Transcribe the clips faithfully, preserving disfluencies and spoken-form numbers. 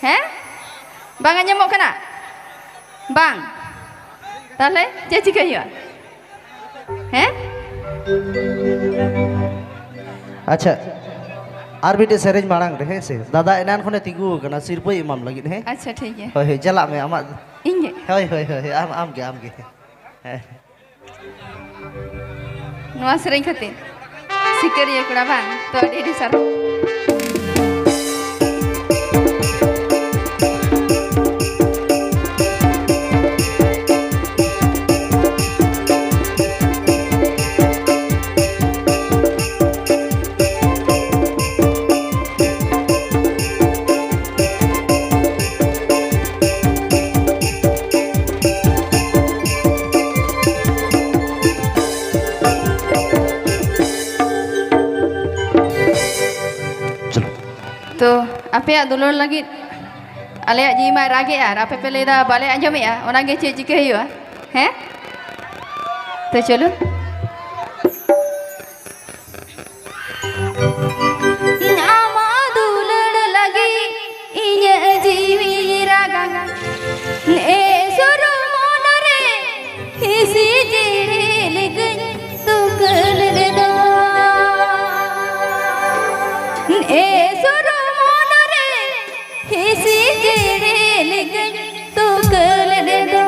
ᱦᱮᱸ? ᱵᱟᱝ ᱟᱸᱡᱚᱢᱚᱜ ᱠᱟᱱᱟ? ᱵᱟᱝ? ᱛᱟᱦᱞᱮ ᱪᱮᱫ ᱪᱤᱠᱟᱹᱭ ᱦᱩᱭᱩᱜᱼᱟ? ᱦᱮᱸ? ᱟᱪᱪᱷᱟ, ᱟᱨ ᱢᱤᱫᱴᱮᱡ ᱥᱮᱨᱮᱧ ᱢᱟᱲᱟᱝ ᱨᱮ, ᱦᱮᱸ ᱥᱮ? ᱫᱟᱫᱟ ᱮᱱᱟᱱ ᱠᱷᱚᱱᱮ ᱛᱤᱸᱜᱩ ᱟᱠᱟᱱᱟ ᱥᱤᱨᱯᱟᱹᱭ ᱮᱢᱟᱢ ᱞᱟᱹᱜᱤᱫ, ᱦᱮᱸ? ᱟᱪᱪᱷᱟ, ᱴᱷᱤᱠ ᱜᱮᱭᱟ᱾ ᱦᱳᱭ, ᱦᱳᱭ, ᱪᱟᱞᱟᱜ ᱢᱮ ᱟᱢᱟᱜ᱾ ᱤᱧ ᱜᱮ? ᱦᱳᱭ, ᱦᱳᱭ, ᱦᱳᱭ, ᱦᱳᱭ, ᱟᱢ, ᱟᱢ ᱜᱮ, ᱟᱢ ᱜᱮ᱾ ᱦᱮᱸ᱾ ᱱᱚᱣᱟ ᱥᱮᱨᱮᱧ ᱠᱷᱟᱹᱛᱤᱨ ᱥᱤᱠᱟᱹᱨᱤᱭᱟᱹ ᱠᱚᱲᱟ ᱵᱟᱝ? ᱛᱚ, ᱟᱹᱰᱤ ᱟᱹᱰᱤ ᱥᱟᱨᱦᱟᱣ᱾ ᱛᱚ, ᱟᱯᱮᱭᱟᱜ ᱫᱩᱞᱟᱹᱲ ᱞᱟᱹᱜᱤᱫ ᱟᱞᱮᱭᱟᱜ ᱡᱤᱣᱤ ᱢᱟᱭ ᱨᱟᱜᱮᱜᱼᱟ ᱟᱨ ᱟᱯᱮ ᱯᱮ ᱞᱟᱹᱭᱫᱟ ᱵᱟᱞᱮ ᱟᱸᱡᱚᱢᱮᱜᱼᱟ, ᱚᱱᱟᱜᱮ ᱪᱮᱫ ᱪᱤᱠᱟᱹ ᱦᱩᱭᱩᱜᱼᱟ? ᱦᱮᱸ? ᱛᱚ, ᱪᱚᱞᱚ᱾ ᱟᱢᱟᱜ ᱫᱩᱞᱟᱹᱲ ᱞᱟᱹᱜᱤᱫ ᱤᱧᱟᱹᱜ ᱡᱤᱣᱤ ᱨᱟᱜᱟ᱾ ᱱᱮ ᱥᱩᱨ ᱢᱚᱱ ᱨᱮ ᱦᱤᱥᱤ ᱡᱤᱲᱤ ᱞᱮᱠᱟᱧ ᱛᱩᱠᱟᱹᱞ ᱞᱮᱫᱟ᱾ ᱱᱮ ᱥᱩᱨ ᱢᱚᱱ ᱨᱮ ᱦᱤᱥᱤ ᱡᱤᱲᱤ ᱞᱮᱠᱟᱧ ᱛᱩᱠᱟᱹᱞ ᱞᱮᱫᱟ᱾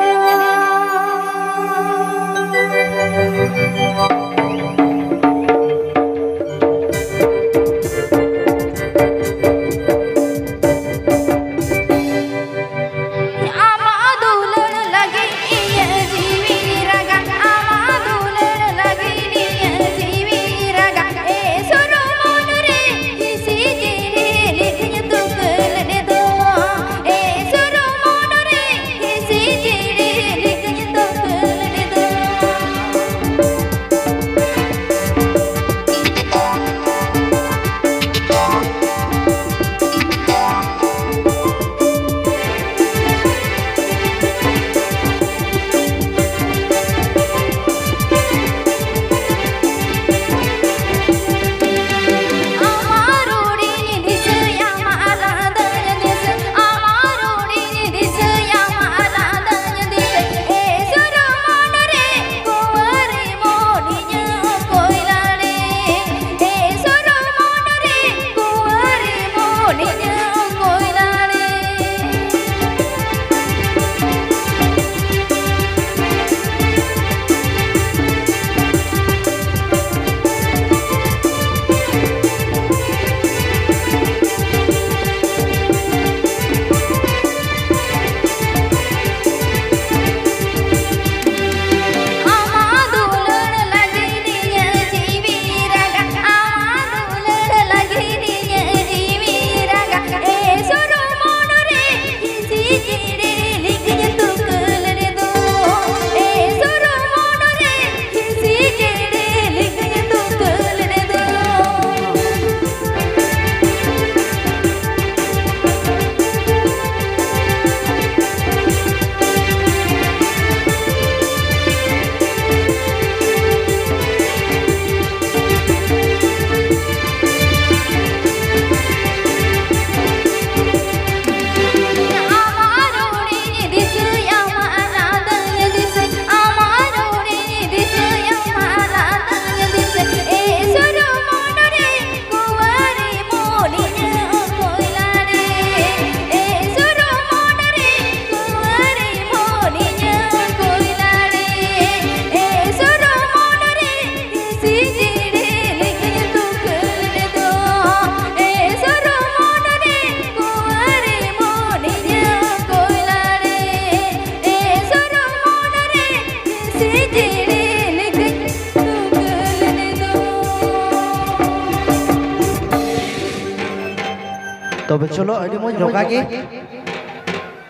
ᱛᱚᱵᱮ ᱪᱚᱞᱚ, ᱟᱹᱰᱤ ᱢᱚᱡᱽ, ᱱᱚᱝᱠᱟ ᱜᱮ᱾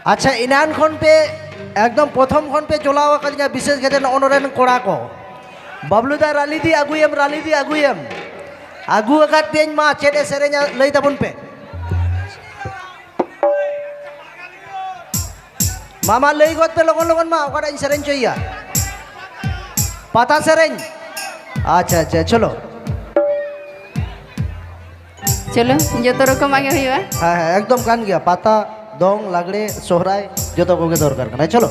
ᱟᱪᱪᱷᱟ, ᱮᱱᱟᱱ ᱠᱷᱚᱱ ᱯᱮ, ᱮᱠᱫᱚᱢ ᱯᱨᱚᱛᱷᱚᱢ ᱠᱷᱚᱱ ᱯᱮ ᱡᱚᱞᱟᱣ ᱟᱠᱟᱫᱤᱧᱟ, ᱵᱤᱥᱮᱥ ᱠᱟᱛᱮ ᱱᱚᱜᱼᱚ ᱱᱚᱰᱮᱱ ᱠᱚᱲᱟ ᱠᱚ᱾ ᱵᱟᱵᱞᱩ ᱫᱟ, ᱨᱟᱞᱤ ᱫᱤ ᱟᱹᱜᱩᱭᱮᱢ, ᱨᱟᱞᱤ ᱫᱤ ᱟᱹᱜᱩᱭᱮᱢ᱾ ᱟᱹᱜᱩ ᱟᱠᱟᱫ ᱯᱮᱭᱟᱹᱧ ᱢᱟ, ᱪᱮᱫ ᱮ ᱥᱮᱨᱮᱧᱟ ᱞᱟᱹᱭ ᱛᱟᱵᱚᱱ ᱯᱮ᱾ ᱢᱟ, ᱢᱟ, ᱞᱟᱹᱭ ᱜᱚᱫ ᱯᱮ ᱞᱚᱜᱚᱱ ᱞᱚᱜᱚᱱ ᱢᱟ, ᱚᱠᱟᱴᱟᱜ ᱤᱧ ᱥᱮᱨᱮᱧ ᱦᱚᱪᱚᱭᱮᱭᱟ? ᱯᱟᱛᱟ ᱥᱮᱨᱮᱧ? ᱟᱪᱪᱷᱟ, ᱟᱪᱪᱷᱟ, ᱪᱚᱞᱚ᱾ ᱪᱚᱞᱚ, ᱡᱚᱛᱚ ᱨᱚᱠᱚᱢᱟᱜ ᱜᱮ ᱦᱩᱭᱩᱜᱼᱟ᱾ ᱦᱮᱸ, ᱦᱮᱸ, ᱮᱠᱫᱚᱢ ᱠᱟᱱ ᱜᱮᱭᱟ᱾ ᱯᱟᱛᱟ, ᱫᱚᱝ, ᱞᱟᱜᱽᱲᱮ, ᱥᱚᱦᱨᱟᱭ, ᱡᱚᱛᱚ ᱠᱚᱜᱮ ᱫᱚᱨᱠᱟᱨ ᱠᱟᱱᱟ᱾ ᱪᱚᱞᱚ᱾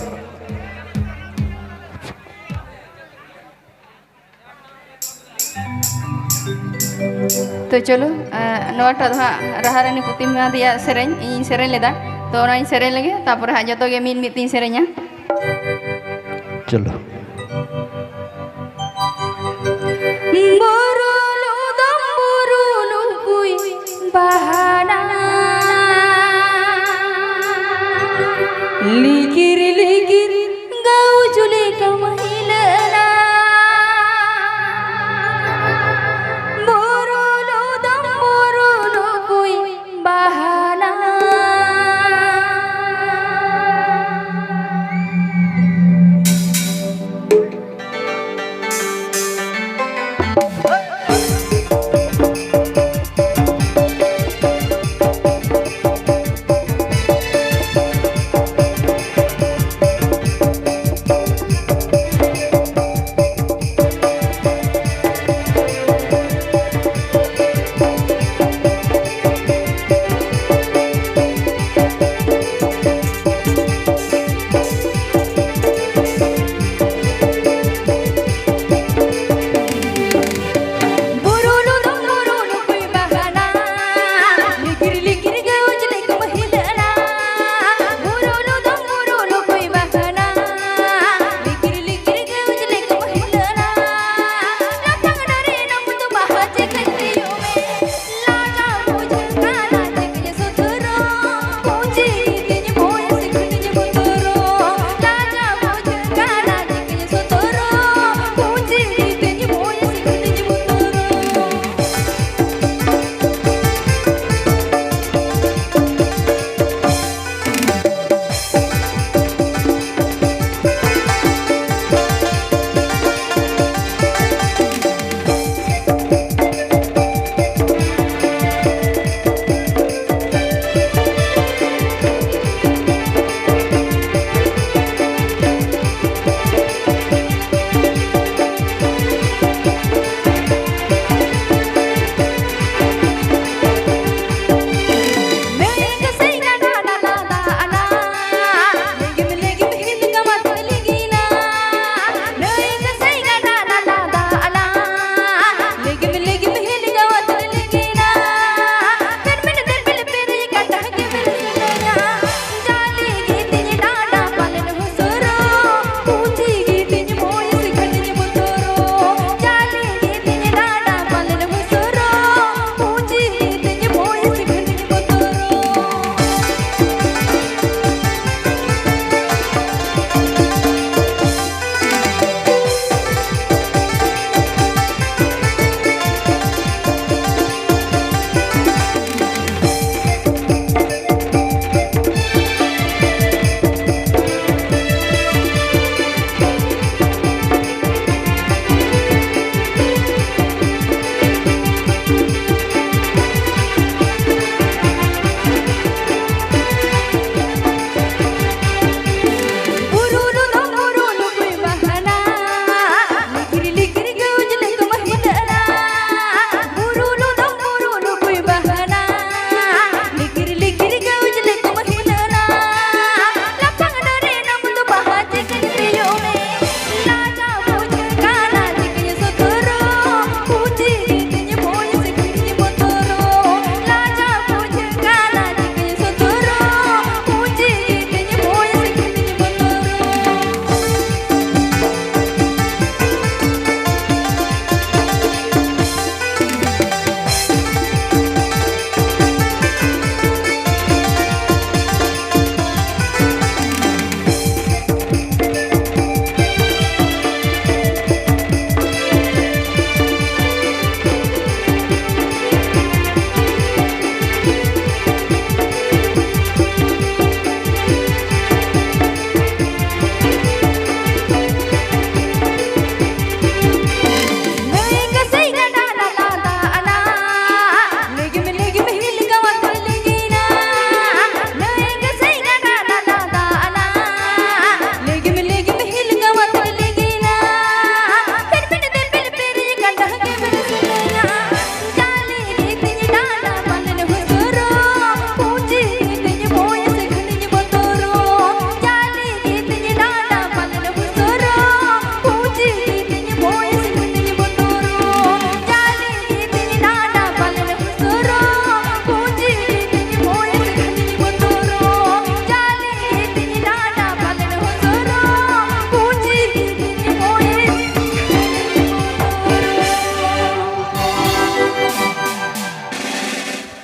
ᱛᱚ ᱪᱚᱞᱚ, ᱟᱸ, ᱱᱚᱣᱟᱴᱟᱜ ᱫᱚ ᱦᱟᱸᱜ ᱨᱟᱦᱟ ᱨᱟᱱᱤ ᱯᱩᱛᱤᱢ ᱜᱟᱸᱫᱷᱤᱭᱟᱜ ᱥᱮᱨᱮᱧ ᱤᱧᱤᱧ ᱥᱮᱨᱮᱧ ᱞᱮᱫᱟ᱾ ᱛᱚ ᱚᱱᱟᱧ ᱥᱮᱨᱮᱧ ᱞᱮᱜᱮ, ᱛᱟᱯᱚᱨᱮ ᱦᱟᱸᱜ ᱡᱚᱛᱚ ᱜᱮ ᱢᱤᱫ ᱢᱤᱫ ᱛᱤᱧ ᱥᱮᱨᱮᱧᱟ᱾ ᱪᱚᱞᱚ᱾ ᱵᱩᱨᱩ ᱞᱩᱫᱚᱢ ᱵᱩᱨᱩ ᱞᱩᱠᱩᱭ ᱵᱟᱦᱟᱱᱟ᱾ ᱞᱤᱠᱤᱨ ᱞᱤᱠᱤᱨ ᱜᱟᱹᱣᱡᱩᱞᱤ ᱠᱟᱢᱟᱭᱞᱟᱹᱱᱟ᱾ ᱵᱩᱨᱩ ᱞᱩᱫᱚᱢ ᱵᱩᱨᱩ ᱞᱩᱠᱩᱭ ᱵᱟᱦᱟᱱᱟ᱾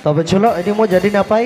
ᱛᱚᱵᱮ ᱪᱚᱞᱚ, ᱟᱹᱰᱤ ᱢᱚᱡᱽ, ᱟᱹᱰᱤ ᱱᱟᱯᱟᱭ᱾